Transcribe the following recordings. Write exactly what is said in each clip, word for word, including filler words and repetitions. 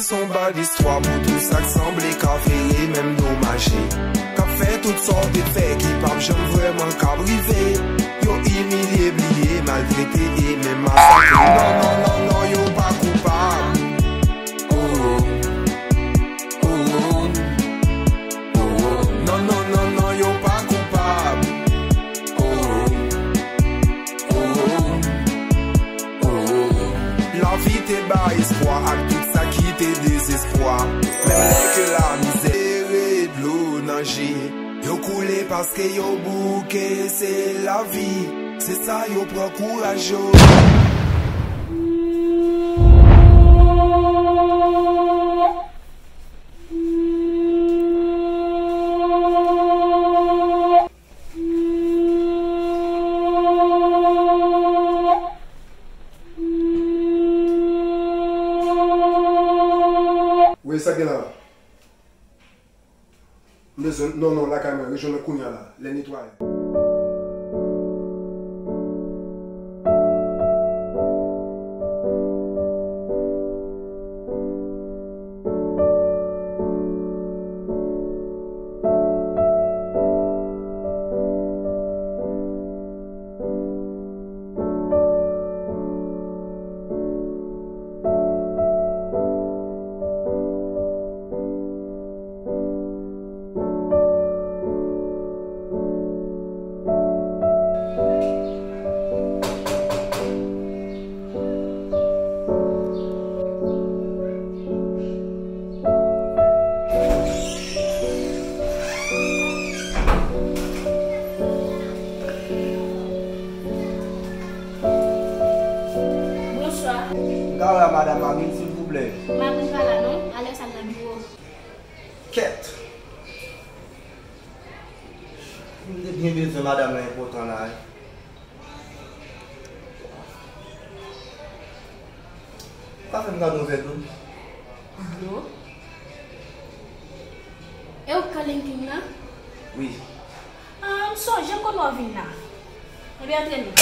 Se yon bèl istwa pou tout sa k sanble ka fere, menm domaje. K ap fè tout sa w te fè ki p ap janm vrèman ka rive. Yo imilye, bliye, maltrete e menm masakre. Non, non, non, non, yo pa koupab. Oh, oh, oh, oh. Non, non, non, non, yo pa koupab. Oh, oh, oh, oh. Lavi te bay espwa ak tout sa ki te dezespwa. Menm lè ke lamizè tere dlo nan je, yo koule paske yo bouke, se lavi. Se sa yo pran kouraj yo. Wi, sa gen la? M bezwen, non, non, lakay mwen, rejwenn mwen kounye a la, lè netwaye. Bonswa. M ka wè madanm Marin, silvouplè? Marin pa la non, alè sa l nan biwo. Kèt! M te byen bezwen madanm nan enpòtan la, wi. Ou ka fè m gade yon vè dlo? Dlo? E ou k Kalinkin nan? Wi. Ah, m sonje, m konn wè w vin la. Ebyen, antre nou.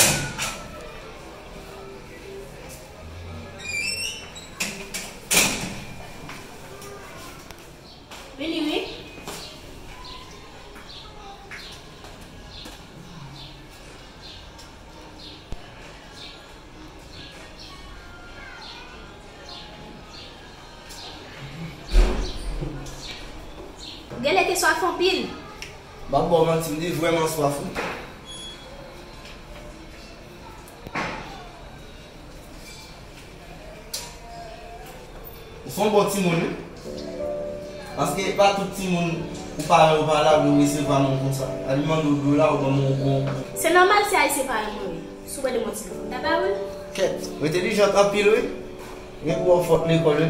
Vini wi. Genlè te swaf anpil. M ap ba w manti, m te vrèman swaf, wi. Ou se yon bon timoun, wi. Paske pa tout timoun ou paran yo pa la pou yo resevwa moun konsa. Al mande w dlo la, ou ban m yon, yon. Se nòmal si Ayisyen paran mwen, wi. Sou bò de mwen ti fò. Daba, wi. Kèt, ou entèlijant anpil, wi. Gen pou w fòt lekòl, wi.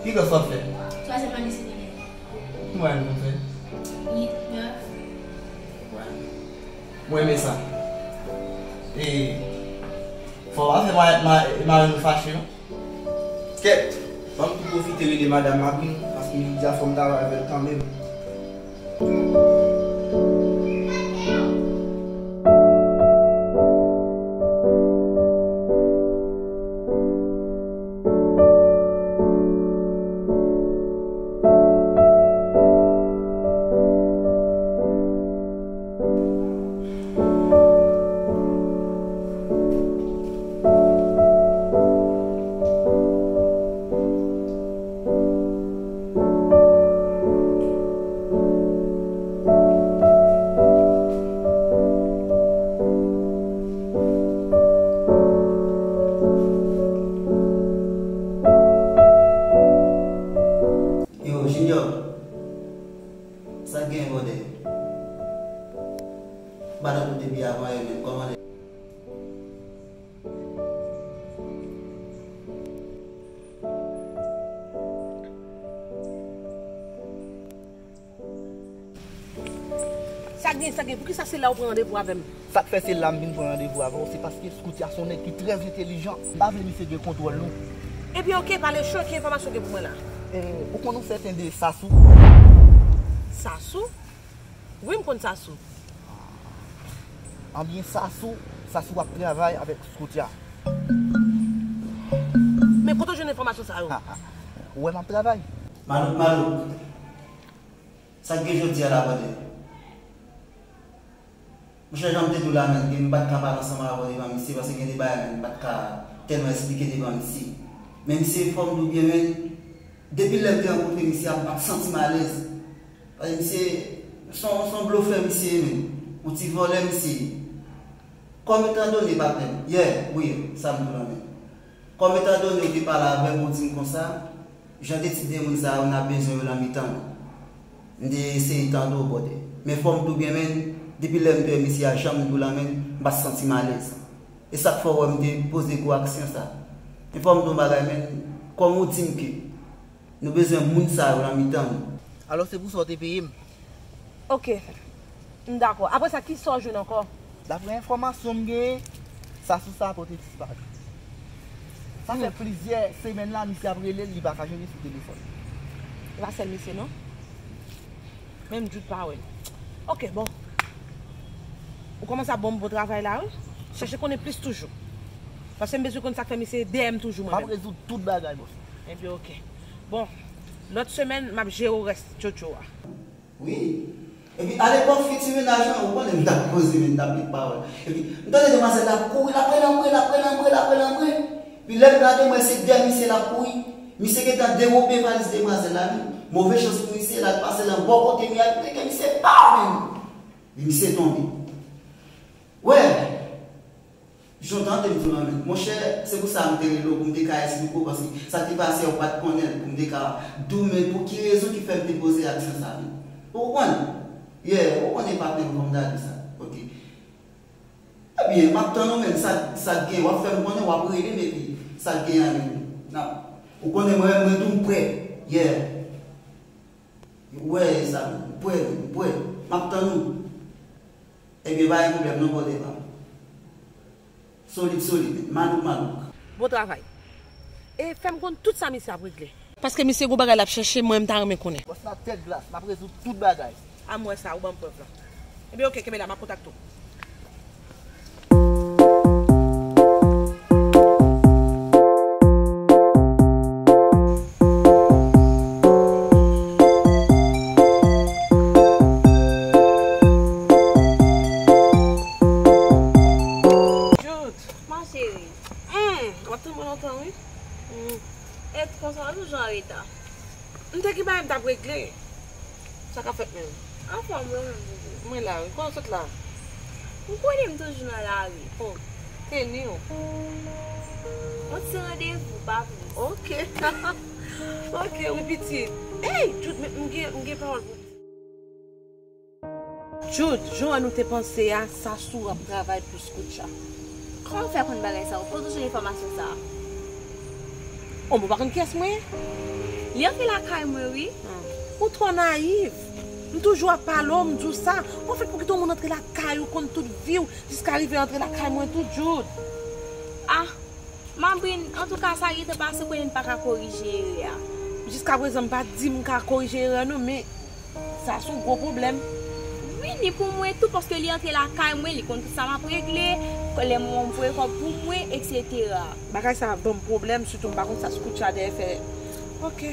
Ki klas w ap fè? Twazyèm ane segondè. Ki mwayèn ou fè? Uit, nèf. Mwen renmen sa. E, fò w pa fè ma-, ma-, mari nou fache, non. Kèt, ban m tou pwofite rele madanm Marin, paske jodi a fò m travay avè l kanmenm. Yo, Junior, sa k genyen, bòdè? M pa tankou depi avan yè menm, kòman nèg? Sa gen, sa gen, poukisa se la ou pran randevou avè m? Sa k fè se la m vin pran randevou avè w, se paske Scooty a se yon nèg ki trè entèlijan. M pa vle misye gen kontwòl nou. Ebyen, oke, pale cho, ki enfòmasyon w gen pou mwen la? E, ou konn yon sèten de Sasou? Sasou? Wi, m konn Sasou. Anbyen, Sasou, Sasou ap travay avèk Scooty a. Men kote w jwenn enfòmasyon sa yo? Ou wè m ap travay. Malouk, malouk. Sa k gen jodi a la, brother? Monchè, jan m te di w la, men, m pa t ka pale ansanm avè w devan misye, paske gen de bagay, men, m pa t ka tèlman esplike devan misye. Men misye, fò m di w byen, men, depi lè m te rankontre misye a, m pa t santi m alèz. Paske misye, se yon, se yon blofè misye ye, men. Yon ti vòlè misye ye. Kòm etan done, patnè m, yeah, wi, sa m di w la, men. Kòm etan done, ou te pale avè m, ou di m konsa, jan de tip de moun sa yo, n ap bezwen yo nan mitan nou. M te eseye tande w, brother. Men fò m di w byen, men, depi lè m te wè misye a, jan m di w la, men, m pa santi m alèz. E sa k fè w wè m te poze gwo aksyon sa. Men fò m di w yon bagay, men, kòm ou di m ke nou bezwen moun sa yo nan mitan nou. Alò, se pou sa w te peye m. Ok. M dakò. Apre sa, kisa w jwenn ankò? Daprè enfòmasyon m genyen, Sasou sa a pote disparèt. Sa fè plizyè semèn la, misye ap rele l, li pa ka jwenn li sou telefòn. E pa sèl misye, non. Menm Jude pa wè l. Ok, bon. Ou kòmanse ap ban m bon travay la, wi. Chèche konnen plis toujou. Paske m bezwen konn sa k fè misye dèyè m toujou, mwen menm. M ap rezoud tout bagay, bòs. Ebyen, ok. Bon, lòt semèn, m ap jere w rès Jojo a. Wi. Epi, alepòk, fiti mennaj mwen, ou konnen m t ap poze, men m t ap met pawòl. Epi, m tande demwazèl la ap kouri, l ap rele anmwe, l ap rele anmwe, l ap rele anmwe. Epi, lè m gade, m wè se dèyè misye l ap kouri. Misye gentan dewope valiz demwazèl la, wi. Move chans pou misye, l al pase l an bò kote m ye a, epi teke misye, paw, men! Epi misye tonbe. Wè! Jan w tande m di w lan, men, monchè, se pou sa m te rele w, pou m te ka esplike w, paske sa ki pase a, ou pa t konnen l, pou m te ka di w, men pou ki rezon ki fè m te poze aksyon sa, men. Ou konprann? Yeah, ou konnen patnè m, fò m ta di sa. Ok. Ebyen, m ap tann ou, men, sa, sa k gen, w ap fè m konnen, w ap rele m, epi sa k gen an, men, n ap, ou konnen mwen, mwen tou m prè. Yeah. Ou wè sa, m prè, m prè. M ap tann ou. Ebyen, pa gen pwoblèm non, brother pa m. Solid, solid. Malouk, malouk. Bon travay. E fè m konn tout sa misye ap regle. Paske misye gon bagay l ap chèche, mwen m ta renmen konnen. Bòs la tèt glas, m ap rezoud tout bagay. A m wè sa, ou ban m prèv lan. Ebyen, ok, kenbe la, m ap kontakte w. Jude, ma chérie. Hmm, w ap tann mwen lontan, wi. Hmm. E konsa, w toujou an reta. M te gen bagay m t ap regle. Sa k ap fèt menm? Anfòm, ou menm, Jojo? Mwen la, wi. Kote w sot la? Ou konnen m toujou nan lari. Oh, teni w. Yon ti randevou, pa plis. Ok. Ok, wi, pitit. Ey, Jude, men m gen, m gen pawòl pou w di. Jude, jan nou te panse a, Sasou ap travay pou Scoutcha. Kòman w fè konn bagay sa a? Kote w jwenn enfòmasyon sa a? O, mwen pa konn kiyès mwen ye. Li antre lakay mwen, wi. Ou twò nayiv. M toujou ap pale w, m di w sa. Anfèt, pou kite yon moun antre lakay ou, konn tout vi w, jiska rive antre lakay mwen tou, Jude. Ah, Mabrin, antouka, sa gentan pase, kounye a m pa ka korije erè a. Jiskaprezan, m pa di m ka korije erè non, men sa se yon gwo pwoblèm. Wi, ni pou mwen tou, paske li antre lakay mwen, li konn tout sa m ap regle, lè m voye kòb pou mwen, etsetera. Bagay sa ap ban m pwoblèm, sitou m pa konn sa Scoutcha dèyè fè. Ok.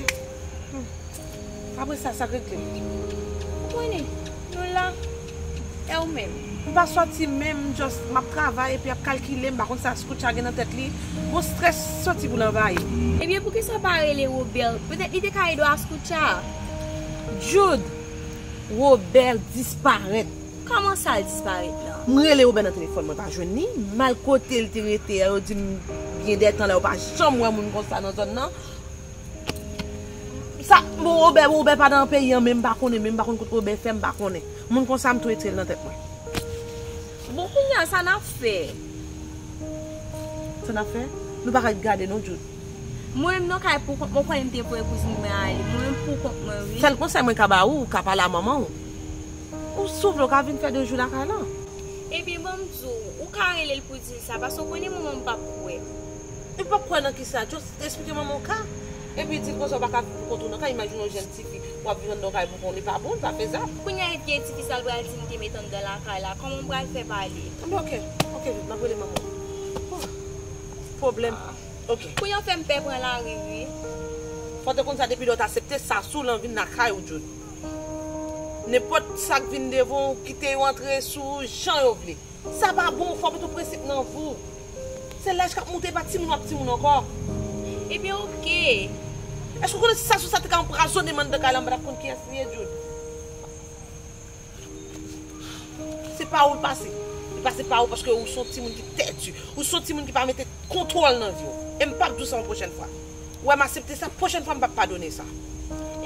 Hmm. Apre sa, sa k regle? Ou konnen, nou la. E ou menm? M pa sòti menm, m just, m ap travay epi ap kalkile, m pa konn sa Scoutcha gen nan tèt li. Gon strès santi pou l anvayi m. Ebyen, poukisa w pa rele Robert? Petèt li te ka ede w a Scoutcha. Jude, Robert disparèt. Kòman sa l disparèt la? M rele Robert nan telefòn, mwen pa jwenn li. M al kote l te rete a, yo di m gen de tan la, yo pa janm wè moun konsa nan zòn nan. Sa, bon, Robert, Robert pa nan peyi an, men m pa konnen, men m pa konn kote Robert fè, m pa konnen. Moun konsa, m tou retire l nan tèt mwen. Bon, kounye a, sa n ap fè? Sa n ap fè? Nou pa ka gade non, Jude. Mwen menm nan kay pou kont mwen, ou konnen m te voye kouzin mwen ale. Mwen menm pou kont mwen, wi. Sèl konsèy mwen ka ba ou, ou ka pale a manman w. Ou si w vle, ou ka vin fè de jou lakay la. Ebyen, ban m di w, ou ka rele l pou di l sa, paske ou konnen manman m p ap kwè m. Li p ap kwè nan kisa? Just esplike manman w ka. Epi di l konsa w pa ka viv pou kont ou nan kay, imajine yon jèn tifi w ap viv anndan yon kay pou kont ou, li pa bon, li pa fezab. Kounye a, epi tifi sa l pral di m te met anndan lakay la, kòman m pral fè pale? Anben, ok, ok, m ap rele manman w. Oh, pwoblèm. Ah. Ok. Kounye a w fè m pè pran lari, wi. Fò w te konn sa depi lè w t aksepte Sasou lan vin lakay ou, Jude. Nenpòt sa k vin devan w, kite yo antre sou ou jan yo vle. Sa pa bon, fò w met yon prensip nan vi w. Se laj k ap moute, pa timoun w ap timoun ankò. Ebyen, oke. Èske w konnen si Sasou sa te ka anpwazonnen m anndan kay la, m pa t ap konn kiyès li ye, Jude? Se pa ou l pase. Li pase pa ou paske ou se yon timoun ki tèdi. Ou se yon timoun ki pa mete kontwòl nan vi w. E m p ap di w sa yon pwochèn fwa. Ou wè m aksepte sa, pwochèn fwa m p ap padone sa.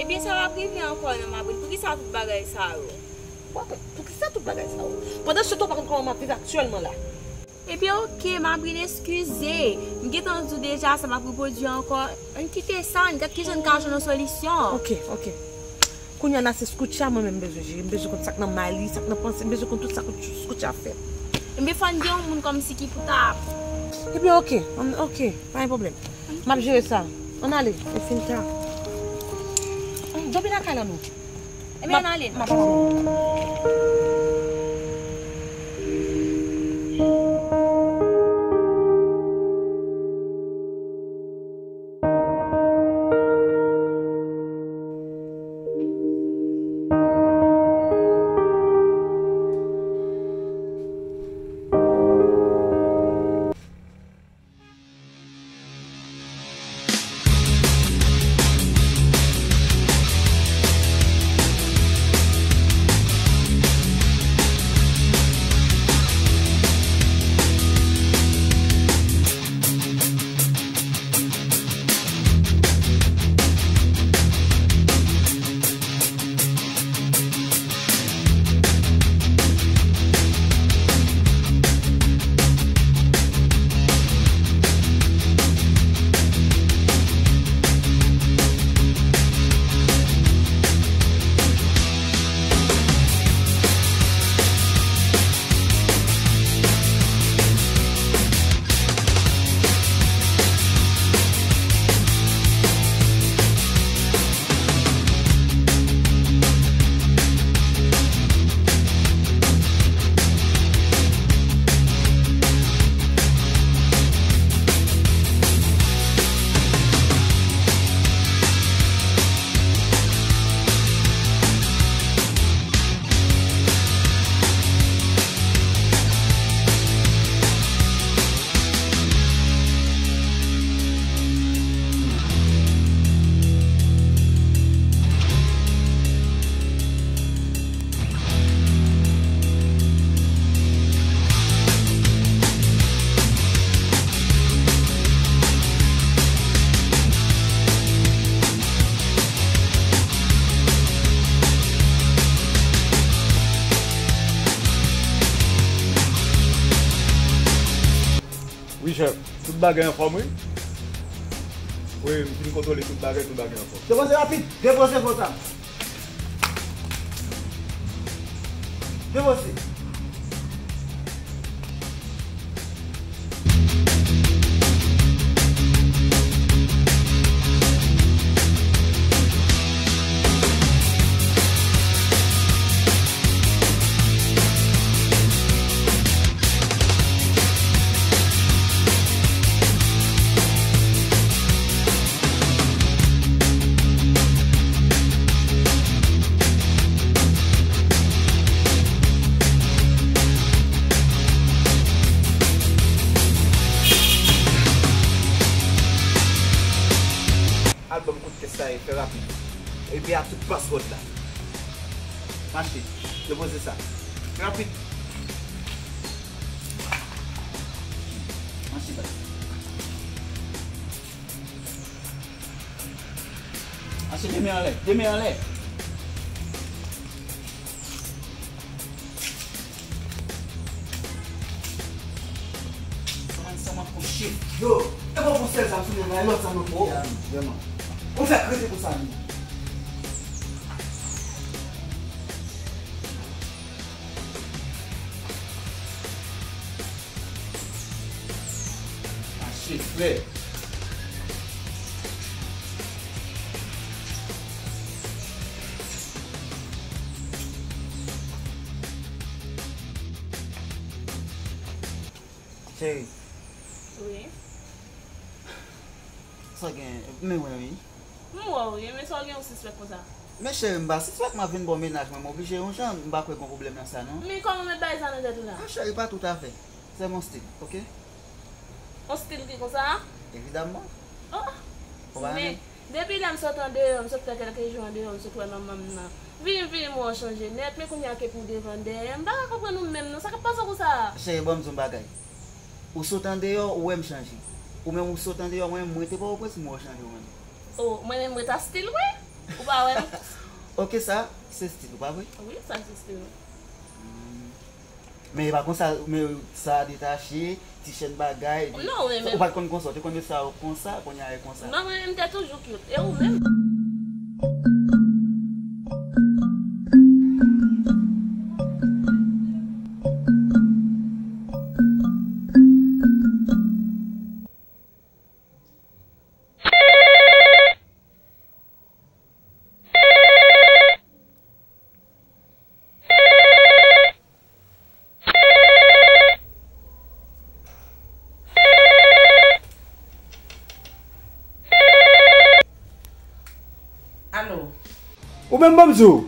Ebyen, sa p ap rive ankò non, Mabrine. Poukisa tout bagay sa yo? Poukisa tout bagay sa yo? Pandan se tan, ou pa konn kòman m ap viv aktyèlman la. Ebyen, oke, Mabrine, eskize. M gentan di w deja, sa p ap repwodui ankò. Ann kite sa, ann gad kijan n ka jwenn yon solisyon. Oke, oke. Kounye a n a se Scoutcha mwen menm m bezwen jere. M bezwen konn sa k nan may li, sa k nan panse, m bezwen konn tout sa Scoutcha ap fè. Ebyen, fò n gen yon moun kòmsi ki pou ta. Ebyen, oke, ann, oke, pa gen pwoblèm. M ap jere sa. Ann ale, e fin ta. Ann dòmi lakay la non. Ebyen, ann ale. M ap, m ap ale. Wi, chèf. Tout bagay anfòm, wi. Wi, m fin kontwole tout bagay, tout bagay anfòm. Depoze rapid, depoze fò sa. Depoze. Al ban m kout kès sa e fè rapid. Epi a tout password la. Mache, depoze sa. Rapid. Mache, baz. Mache, de men anlè, de men anlè. Sa man, sa man kouche. Yo, e pa pou sèl zam sou mwen la, e lòt zam nan pou ki a nou, vrèman. Ou fèk rete pou sa nou. Mache, frè. Cheri. Wi. Sa gen, men wè wi. M wè w wi, men sa w gen yon sispèk konsa? Men cheri, m pa sispèk, m ap vin ba w mennaj mwen, m oblije yon jan, m pa kwè gen pwoblèm nan sa non. Men kòman w mèt bay sa nan tèt ou la? Ah, cheri, pa toutafè. C'est mon style, ok? Yon stil ki konsa? Evidamman. Oh! Ou pa renmen? Men, depi lè m sot andeyò, m sot fè kèlke jou andeyò, m sot wè manman m nan. Vini, vini, m wè w chanje nèt, men kounye a ke pou devan dèyè. M pa ka konprann ou menm non, sa k ap pase w konsa? Cheri, ban m di w yon bagay. Ou sot andeyò, ou wè m chanje. Ou menm ou sot andeyò, mwen menm, mwen te Pòtoprens, m wè w chanje ou menm. Oh, mwen menm, mwen ta stil, wi. Ou pa wè m? Ok, sa, se stil ou, pa vre? Wi, sa se stil mwen. Hmm. Men e pa konsa, men sa detache, ti chèn bagay, epi non, men, ou pa t konn konsa, ou te konn met sa yo konsa, kounye a e konsa. Non, mwen menm te toujou cute. E ou menm? Alo. Ou menm ban m di w,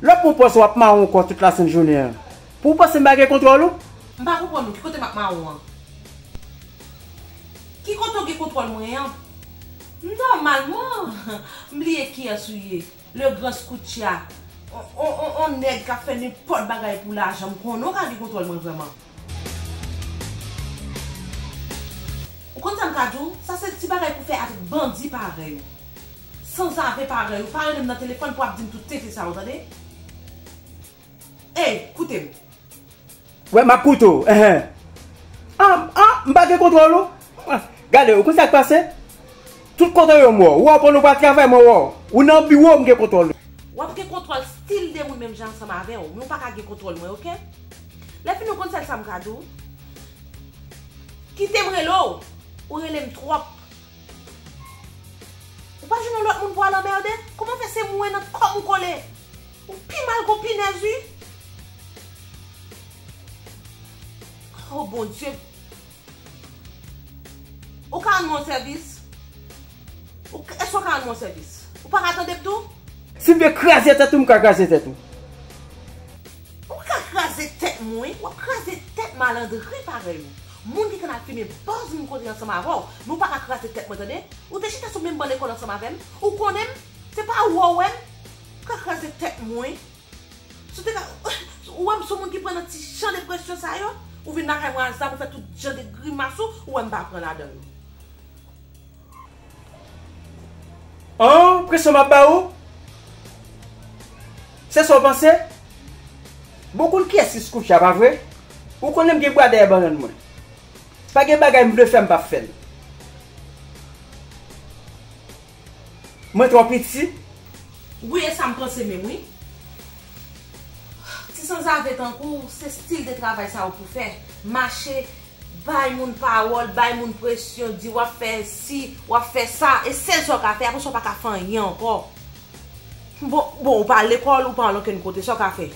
lè w pran pòz w ap mawon kò tout lasent jounen an, pou w panse m pa gen kontwòl ou? M pa konprann ou, ki kote m ap mawon an? Ki kote w gen kontwòl mwen an? Nòmalman, m bliye kiyès ou ye. Le Grand Scoutcha. On, on, on, on nèg k ap fè nenpòt bagay pou lajan. M konnen w ka gen kontwòl mwen vrèman. Ou konn sa m ka di w? Sa se ti bagay pou fè avèk bandi parèy ou. Sanzave parèy ou. Pa rele m nan telefòn pou ap di m tout tenten sa yo, tande? Ey, koute m. Wè, m ap koute w. Enhen. An, an, m pa gen kontwòl ou. Gade, ou konn sa k pase? Tout kote yo m wè w. Ou wè w pandan w pa travay, mwen wè w. Ou nan biwo, m gen kontwòl ou. W ap gen kontwòl stil de moun menm jan ansanm avè w, men w pa ka gen kontwòl mwen, oke? Lè fini, ou konn sèl sa m ka di w? Kite m rele w. Ou rele m twòp. Ou pa jwenn yon lòt moun pou al anmède? Kòman fè se mwen nan kò m ou kole? Ou pi mal gon pinèz, wi. Oh, Bondye. Ou ka rann mwen yon sèvis? Ou k-, èske w ka rann mwen yon sèvis? Ou pa ka tande m tou? Si m vle kraze tèt ou, m ka kraze tèt ou. Ou ka kraze tèt mwen, wi. W ap kraze tèt malandren parèy ou. Moun ki konn al fimen bòz moun kote ansanm avè w, men w pa ka kraze tèt mwen, tande? Ou te chita sou menm ban lekòl ansanm avè m? Ou konnen m? Se pa ou wè w wè m? Ou ka kraze tèt mwen. Si w te ka, ou wè m se yon moun ki pran nan ti jan depresyon sa yo, ou vin lakay mwen a zam, ou fè tout jan de grimas ou, ou wè m pa pran ladan yo. An, presyon m ap ba ou? Se sa w panse? Bon, ou konn kiyès ki Scoutcha, pa vre? Ou konnen m gen bwa dèyè bannann mwen. Pa gen bagay m vle fè, m p ap fè l. Mwen twò piti? Wi, e sa m panse menm, wi. Ti sanzave tankou w, se stil de travay sa yo pou fè. Mache, bay moun pawòl, bay moun presyon, di w ap fè si, w ap fè sa, e sèl sa w ka fè, apre sa w pa ka fè anyen ankò. Bon, bon, ou pa al lekòl, ou pa al okenn kote, sa w ka fè?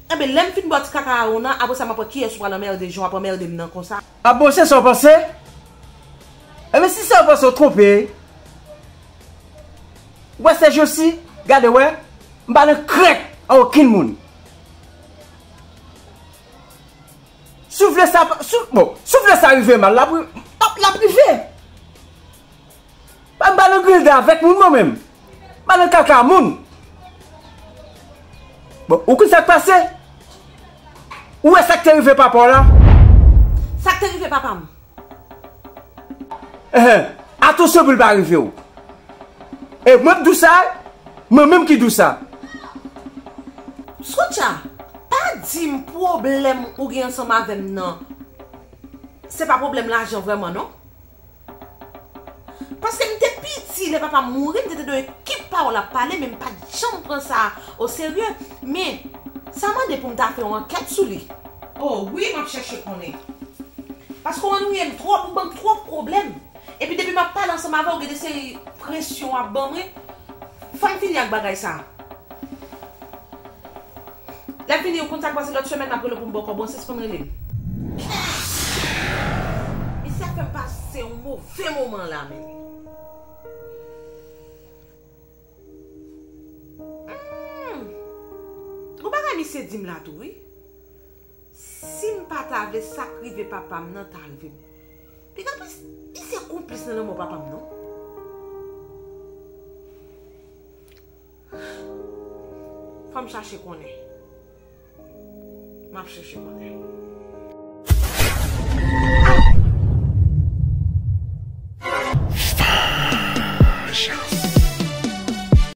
Enben, lè m fin ba w ti kaka a ou nan, apre sa m ap wè kiyès ou pral anmède, jan w ap anmède m nan konsa. A bon, se sa w panse? Enben, si se sa w panse, w twonpe. Ou wè, sèjousi, gade wè, m pa nan krèk a okenn moun. Si w vle sa, si w, bon, si w vle sa rive m, l ap, l ap rive. Pa m pa nan grande avèk moun mwen menm. M pa nan kaka moun. Bon, ou konn sa k pase? Ou wè sa k te rive papa w la? Sa k te rive papa m? Enhen, atansyon pou l pa rive w. E mwen k di w sa, mwen menm ki di w sa. Scoutcha, pa di m pwoblèm ou gen ansanm avè m nan, se pa pwoblèm lajan vrèman non. Paske m te piti, lè papa m mouri, m te tande yon ekip pawòl ap pale, men m pa t janm pran sa o serye. Men, sa mande pou m ta fè yon ankèt sou li. O wi, m ap chèche konnen. Paske w annuiye m twòp, ou ban m twòp pwoblèm. Epi depi m ap pale ansanm avè w, gen de seri presyon w ap ban mwen. Fò m fini ak bagay sa. Lè m fini, ou konn sa k pase, lòt semèn m ap rele w pou m ba w kòb ou an, sispann rele m. Misye ap fè m pase yon move moman la menm. Misye di m la tou, wi. Si m pa ta vle, sa k rive papa m nan ta rive m. Piga plis, misye konplis nan lanmò papa m, non. Fò m chache konnen. M ap chèche konnen.